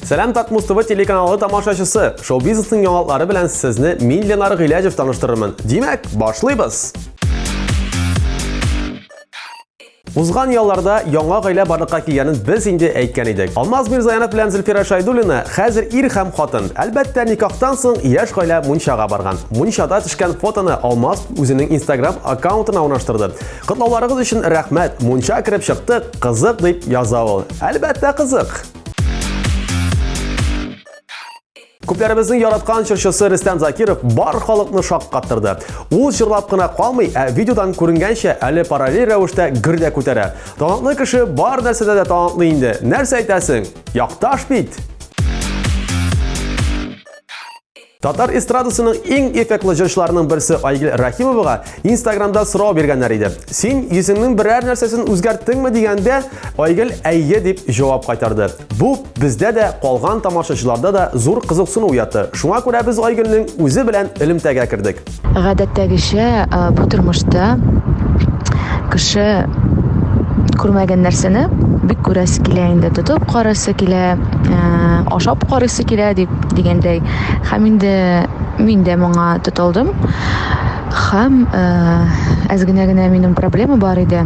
Сәлам Татмус ТВ телеканалы тамашачысы! Шоу-бизнесның яңалыклары белән сезне мин Ленар Гыйләҗев таныштырырмын. Димәк, башлыйбыз! Узган ялларда яңа гаилә барлыкка килгәнен без инде әйткән идек. Алмаз Мирзаянов белән Зөлфирә Шайдуллина хәзер ир һәм хатын. Әлбәттә, никахтан соң яшь гаилә мунчага барган. Мунчада төшкән фотоны Алмаз үзенең Instagram аккаунтына урнаштырды. Котлауларыгыз өчен рәхмәт, мунча кереп чыктык, кызык дип яза ул. Әлбәттә, кызык. Күпләребезнең яраткан җырчысы Рөстәм Закиров бар халыкны шаккаттырды. Ул җырлап кына калмый, ә видеодан күренгәнчә, әле параллель рәвештә гөр дә күтәрә. Талантлы кеше бар нәрсәдә дә талантлы инде. Нәрсә әйтәсең? Якташ бит! Татар эстрадасының иң эффектлы җырчыларының берсе Айгөл Рахимовага Инстаграмда сорау биргәннәр иде. Син йөзеңнең берәр нәрсәсен үзгәрттеңме дигәндә, Айгөл әйе дип җавап кайтарды. Бу бездә дә, калган тамашачыларда да зур кызыксыну уятты. Шуңа күрә без Айгөлнең үзе белән элемтәгә кердек. Гадәттәгечә, бу тормышта кеше күрмәгән нәрсәне бик күрәсе килә инде, тотып карыйсы килә, ашап карыйсы килә дип дигәндәй. Һәм инде мин дә моңа тотылдым. Һәм әз генә генә минем проблема бар иде.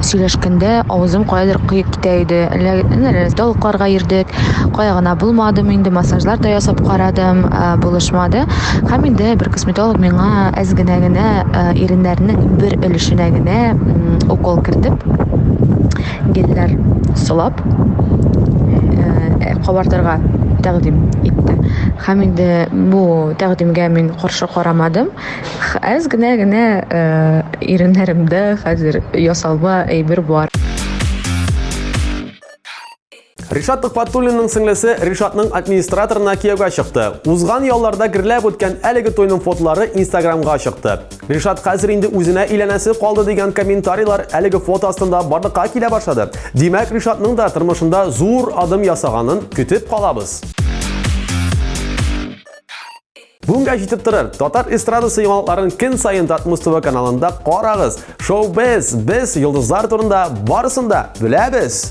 Сөйләшкәндә авызым каядыр кыек китә иде. Әллә толкларга йөрдек, кая гына булмадым инде, массажлар да ясап карадым, булышмады. Һәм инде бер косметолог миңа әз генә генә иреннәрнең бер өлешенә генә укол кертеп, гельләр сылап, кабартырга тәкъдим итте. Һәм инде бу тәкъдимгә мин каршы карамадым. Әз генә генә иреннәремдә хәзер ясалма әйбер бар. Ришат Төхфәтуллинның сеңлесе Ришатның администраторына кияүгә чыкты. Узган ялларда гөрләп үткән әлеге туйның фотолары Инстаграмга чыкты. Ришат хәзер инде үзенә өйләнәсе калды дигән комментарийлар әлеге фото астында барлыкка килә башлады. Димәк, Ришатның да тормышында зур адым ясаганын көтеп калабыз. Бүгенгә җитеп торыр. Татар эстрадасы яңалыкларын көн саен Татмус ТВ каналында карагыз. Шоу-без, без йолдызлар турында барысын да беләбез.